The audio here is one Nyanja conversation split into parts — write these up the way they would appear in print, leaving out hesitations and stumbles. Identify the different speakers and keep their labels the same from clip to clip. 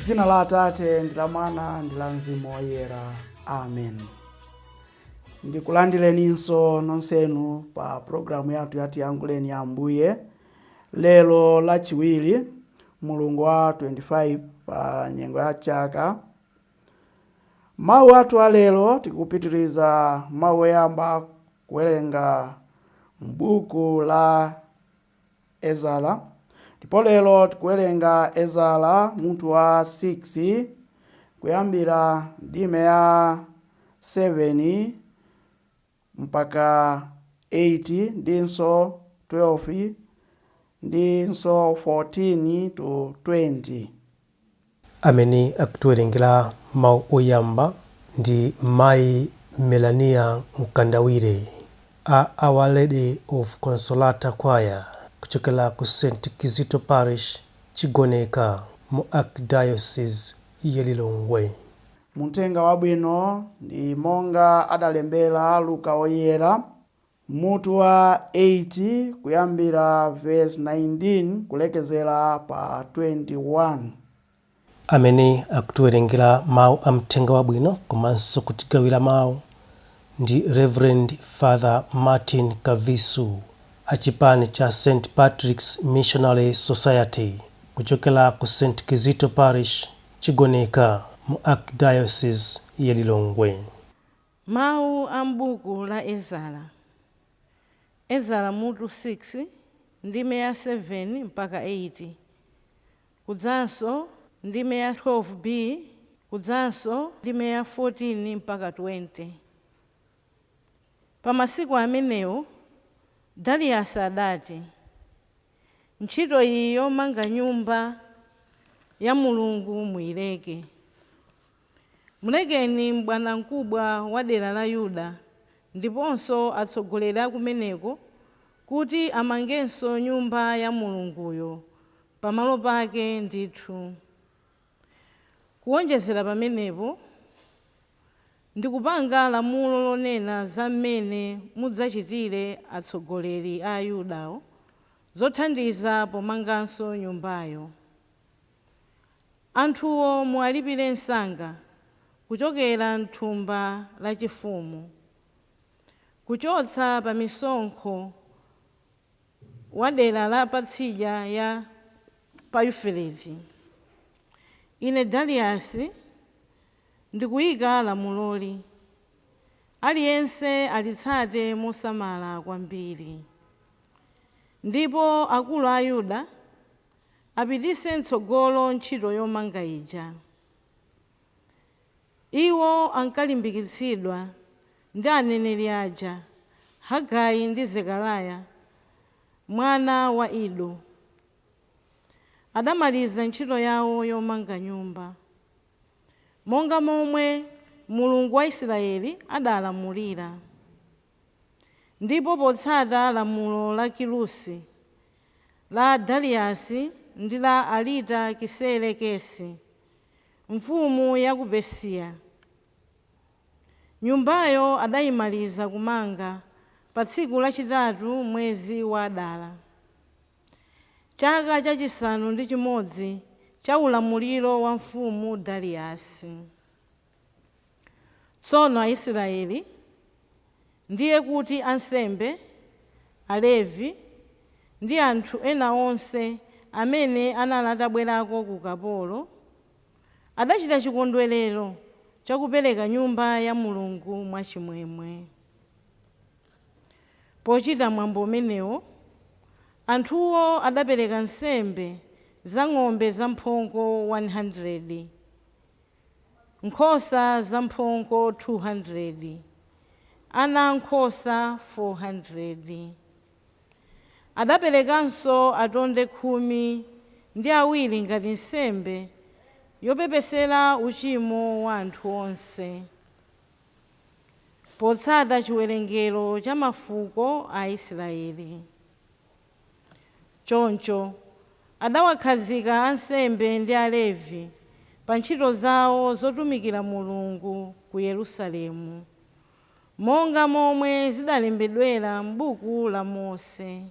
Speaker 1: Dzina la Atate ndi la Mwana ndi la Mzimu Woyera. Amen. Ndikulandireninso nonsenu pa programu yathu ya Tiyankhuleni Ambuye lero Lachiwiri, mulungu wa 25 pa nyengo ya chaka. Mawu athu alero, tikupitiriza mawu oyamba kuwerenga m'buku la Ezara, ndipo lero tikuwerenga Ezara mutu wa 6 kuyambira ndime ya 7 mpaka 8, ndinso 12, ndinso 14 to 20.
Speaker 2: Amene akutiwerengera mawu oyamba ndi Mayi Melania Mkandawire a Our Lady of Consolata Choir kuchokera ku St Kizito Parish, Chigoneka, mu Archdiocese ya Lilongwe.
Speaker 1: Muthenga Wabwino ndi monga adalembera Luka Woyera, mutu wa 8 kuyambira verse 19 kulekezera pa 21.
Speaker 2: Amene akutiwerengera mawu a mthenga wabwino komanso kutigawira mawu ndi Reverend Father Martin Kavisu a chipani cha St Patrick's Missionary Society kuchokera ku St Kizito Parish, Chigoneka, mu Archdiocese ya Lilongwe.
Speaker 3: Mawu a m'buku la Ezara. Ezara mutu 6, ndime ya 7 mpaka 8, kudzanso ndime ya 12b, kudzanso ndime ya 14 mpaka 20. Pa masiku amenewo Dariyasi adati, "Ntchito iyi yomanga nyumba ya Mulungu muyileke. Mulekeni bwanamkubwa wa dera la Yuda ndiponso atsogoleri akumeneko kuti amangenso nyumba ya Mulunguyo pamalo pake ndithu. Kuwonjezera pamenepo, ndikupanga lamulo lonena za mmene mudzachitire atsogoleri a Ayudawo zothandiza pomanganso nyumbayo. Anthuwo muwalipire msanga kuchokera mthumba lachifumu, kuchotsa pa misonkho wa dera la patsidya ya pa Yufureti. Ine Dariyasi ndikuyika lamuloli. Aliyense alitsate mosamala kwambiri. Ndipo akulu a Yuda apititse mtsogolo ntchito yomanga ija. Iwo ankalimbikitsidwa ndi aneneri aja, Hagai ndi Zekariya mwana wa Ido. Adamaliza ntchito yawo yomanga nyumba monga momwe Mulungu wa Israeli adalamulira, ndipo potsata lamulo la Kirusi, la Dariyasi ndi la Arita Kiserekesi, mfumu ya ku Persiya. Nyumbayo adayimaliza kumanga pa tsiku lachitatu mwezi wa Adara, chaka chachisanu ndi chimodzi cha ulamuliro wa mfumu Dariyasi. Tsono Aisraeli, ndiye kuti ansembe, Alevi ndi anthu ena onse amene anali atabwerako ku ukapolo, adachita chikondwerero chakupereka nyumba ya Mulungu mwachimwemwe. Pochita mwambo umenewo, anthuwo adapereka nsembe za ng'ombe zamphongo 100, nkhosa zamphongo 200, ana ankhosa 400. Adaperekanso atonde 12 ngati nsembe yopepesera uchimo wa anthu onse, potsata chiwerengero cha mafuko a Israeli. Choncho adawakhazika ansembe ndi Alevi pa ntchito zawo zotumikira Mulungu ku Yerusalemu, monga momwe zidalembedwera m'buku la Mose.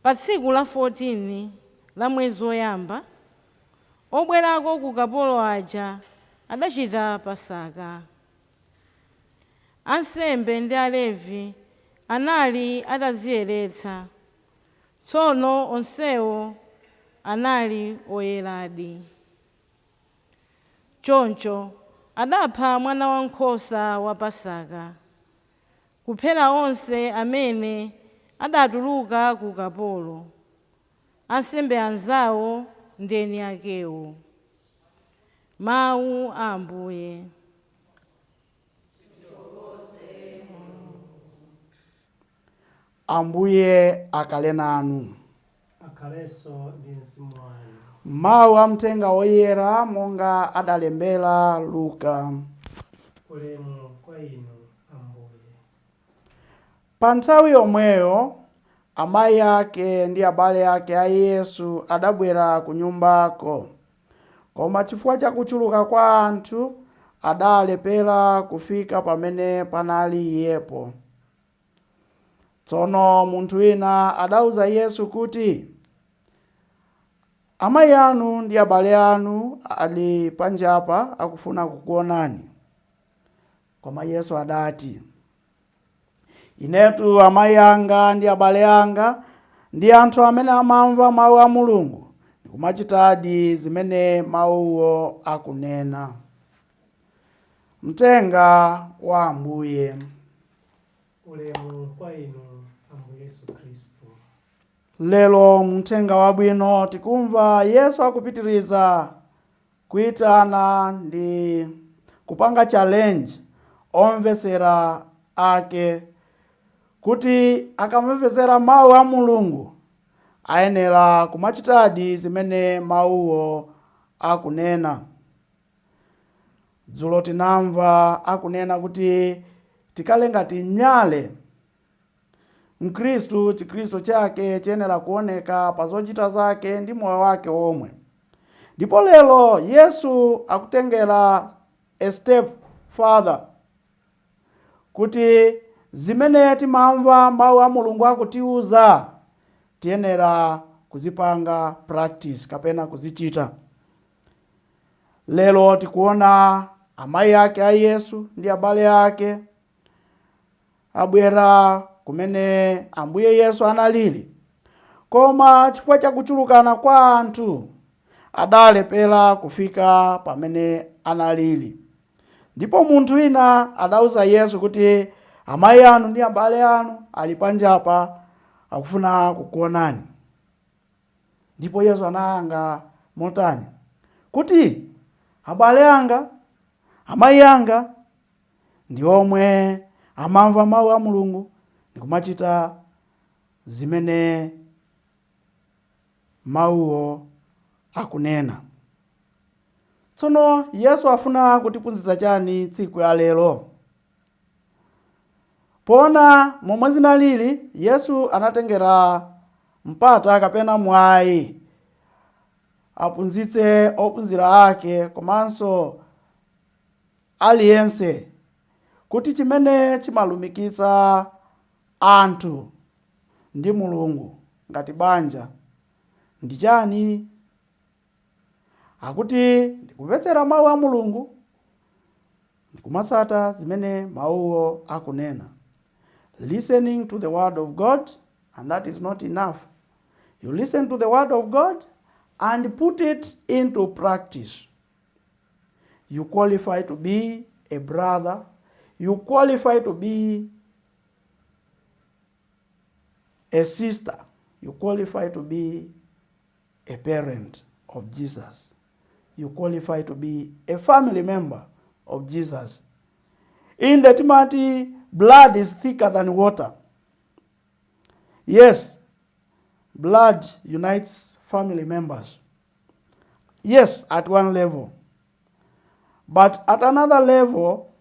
Speaker 3: Pa tsiku la 14 la mwezi woyamba, Obwerako ku ukapolo aja adachita Pasaka. Ansembe ndi Alevi anali atadziyeretsa, tsono onsewo anali oyeradi. Choncho adapha mwana wankhosa wa Pasaka, kuphera onse amene adatuluka ku ukapolo, ansembe anzawo ndi eni akewo. Mawu a Ambuye.
Speaker 1: Ambuye akale nanu.
Speaker 2: Akhalenso ndi mzimu wanu.
Speaker 1: Mawu a mthenga woyera monga adalembera Luka.
Speaker 2: Ulemu kwa inu, Ambuye.
Speaker 1: Pa nthawi yomweyo amayi ake ndi abale ake a Yesu adabwera ku nyumbako, koma chifukwa cha kuchuluka kwa anthu adalephera kufika pamene panali iyepo. Tsono munthu wina adauza Yesu kuti, "Amayi anu ndi abale anu ali panjapa akufuna kukuonani." Koma Yesu adati, "Inetu amayi anga ndi abale anga ndi anthu amene amamva mawu a Mulungu ndikumachitadi zimene mawuwo akunena." Mthenga wa Ambuye.
Speaker 2: Ulemu kwa inu, Ambuye Yesu Khristu.
Speaker 1: Lero mthenga wabwino tikumva Yesu akupitiriza kuitana ndi kupanga challenge omvetsera ake kuti akamamvetsera mawu a Mulungu ayenera kumachitadi zimene mawuwo akunena. Dzulo tinamva akunena kuti tikhale ngati nyale. Mkhristu chikhristu chake chiyenera kuoneka pa zochita zake ndi moyo wake omwe. Ndipo lero Yesu akutengera a step further kuti zimene timamva mawu a Mulungu akutiuza tiyenera kuzipanga practice kapena kuzichita. Lero tikuona amayi ake a Yesu ndi abale ake abwera kumene Ambuye Yesu analili, koma chifukwa cha kuchulukana kwa anthu adalephera kufika pamene analili. Ndipo munthu wina adauza Yesu kuti, "Amayi anu ndi abale anu ali panjapa akufuna kukuonani." Ndipo Yesu anayankha motani? Kuti abale anga, amayi anga ndi omwe amamva mawu a Mulungu ndikumachita zimene mawuwo akunena. Tsono Yesu afuna kutiphunzitsa chani tsiku ya lero? Poona momwe zinalili, Yesu anatengera mpata kapena mwayi aphunzitse ophunzira ake komanso aliyense kuti chimene chimalumikitsa anthu ndi Mulungu ngati banja ndi chani. Akuti ndikumvetsera mawu a Mulungu ndikumatsata zimene mawuwo akunena. Listening to the word of God, and that is not enough. You listen to the word of God and put it into practice. You qualify to be a brother, you qualify to be a sister, you qualify to be a parent of Jesus. You qualify to be a family member of Jesus. In the timati, blood is thicker than water. Yes, blood unites family members. Yes, at one level. But at another level,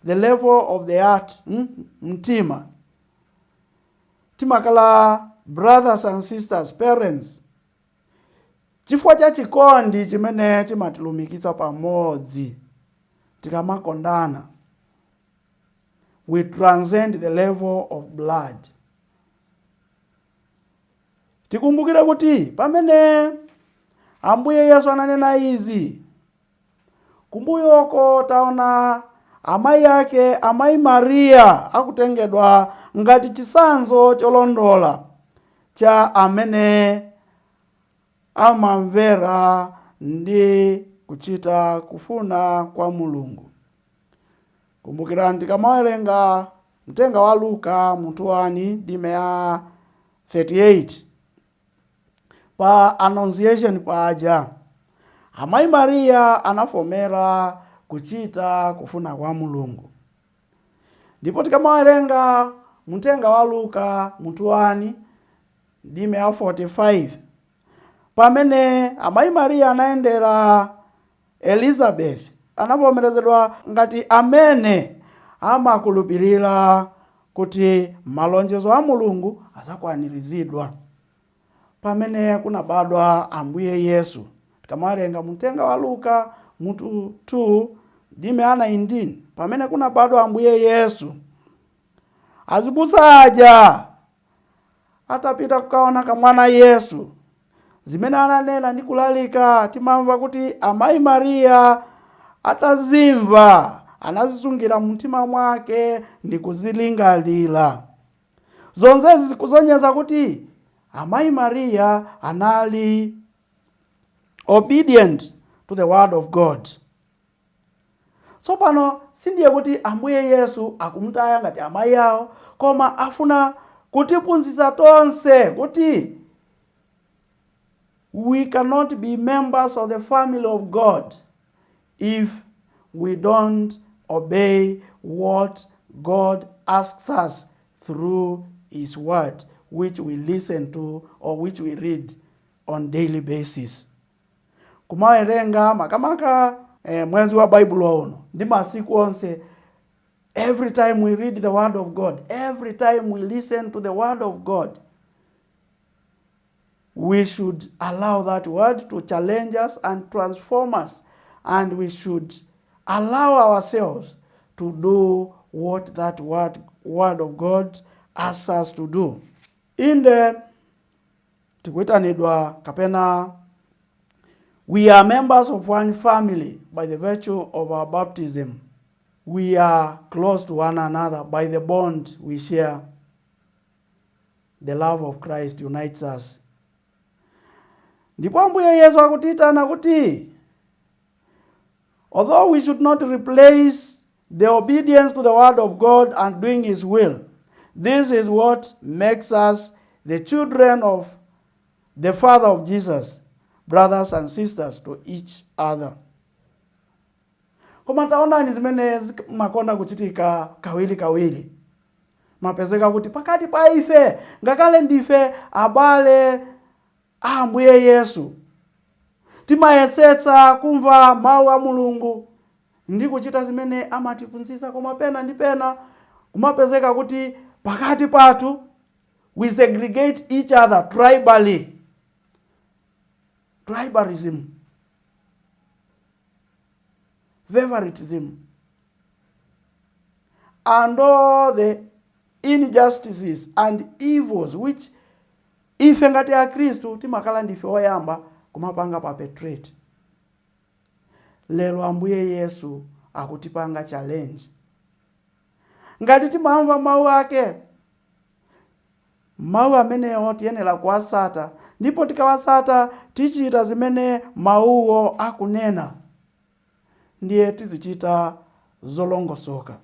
Speaker 1: the level of the heart, mtima, timakhala brothers and sisters, parents. Chifukwa cha chikondi chimene chimatilumikitsa pamodzi, tikamakondana, we transcend the level of blood. Tikumbukire kuti pamene Ambuye Yesu ananena izi. Kumbuyoko taona amayi ake, amayi Mariya, akutengedwa ngati chitsanzo cholondola cha amene amamvera ndi kuchita kufuna kwa Mulungu. Kumbukirani, tikamawerenga mtenga wa Luka mutu 1 ndime ya 38, pa Annunciation paja, amayi Mariya anavomera kuchita kufuna kwa Mulungu. Ndipo tikamawerenga mtenga wa Luka mutu 1 ndime ya 45, pamene amayi Mariya anayendera Elizabeth, anavomerezedwa ngati amene amakhulupirira kuti malonjezo a Mulungu azakwaniritsidwa. Pamene kunabadwa Ambuye Yesu, tikamawerenga mtenga wa Luka mutu 2 ndime ya 19, pamene kunabadwa Ambuye Yesu, azibusa aja atapita kukaona kamwana Yesu, zimene ananena ndi kulalika, timamva kuti amayi Mariya atazimva anazisungira mumtima mwake ndi kuzilingalira. Zonsezi zikusonyeza kuti amayi Mariya anali obedient to the word of God. Tsopano sindiye kuti Ambuye Yesu akumutaya ngati amayi awo, koma afuna kutiphunzitsa tonse kuti we cannot be members of the family of God if we don't obey what God asks us through his word, which we listen to or which we read on daily basis. Kumawerenga makamaka mwezi wa Baibulo uno ndi masiku onse, every time we read the word of God, every time we listen to the word of God, we should allow that word to challenge us and transform us, and we should allow ourselves to do what that word of God asks us to do. Inde, tikuitanidwa kapena we are members of one family by the virtue of our baptism. We are close to one another by the bond we share. The love of Christ unites us. Ndipo Ambuye Yesu akutiitana kuti although we should not replace the obedience to the word of God and doing his will, this is what makes us the children of the Father of Jesus, brothers and sisters to each other. Koma taonani zimene zimakonda kuchitika kawiri kawiri. Mapezeka kuti pakati pa ife, ngakhale ndife abale a Ambuye Yesu, timayesetsa kumva mawu a Mulungu ndi kuchita zimene amatiphunzitsa, koma pena ndi pena kumapezeka kuti pakati pathu we segregate each other tribally. Tribalism, favoritism and all the injustices and evils which ife ngati Akhristu timakhala ndife oyamba kumapanga perpetrate. Lero Ambuye Yesu akutipanga challenge. Ngati timamva mawu ake, mawu amenewo tiyenera kuwasata, ndipo tikawasata tichita zimene mawuwo akunena, ndiye tizichita zolongosoka.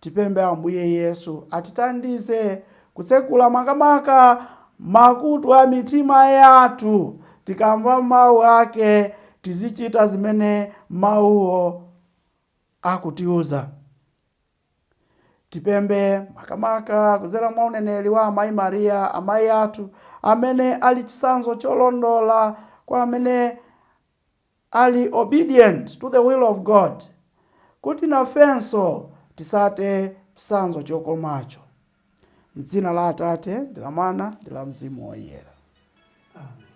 Speaker 1: Tipemphe Ambuye Yesu atithandize kutsekula makamaka makutu a mitima yathu. Tikamva mawu ake, tizichita zimene mawuwo akutiuza. Tipemphe makamaka kudzera mwa uneneri wa amayi Mariya, amayi athu, amene ali chitsanzo cholondola kwa amene ali obedient to the will of God, kuti nafenso tisate chitsanzo chokomacho. Mdzina la Atate ndi la Mwana ndi la Mzimu Woyera. Amen.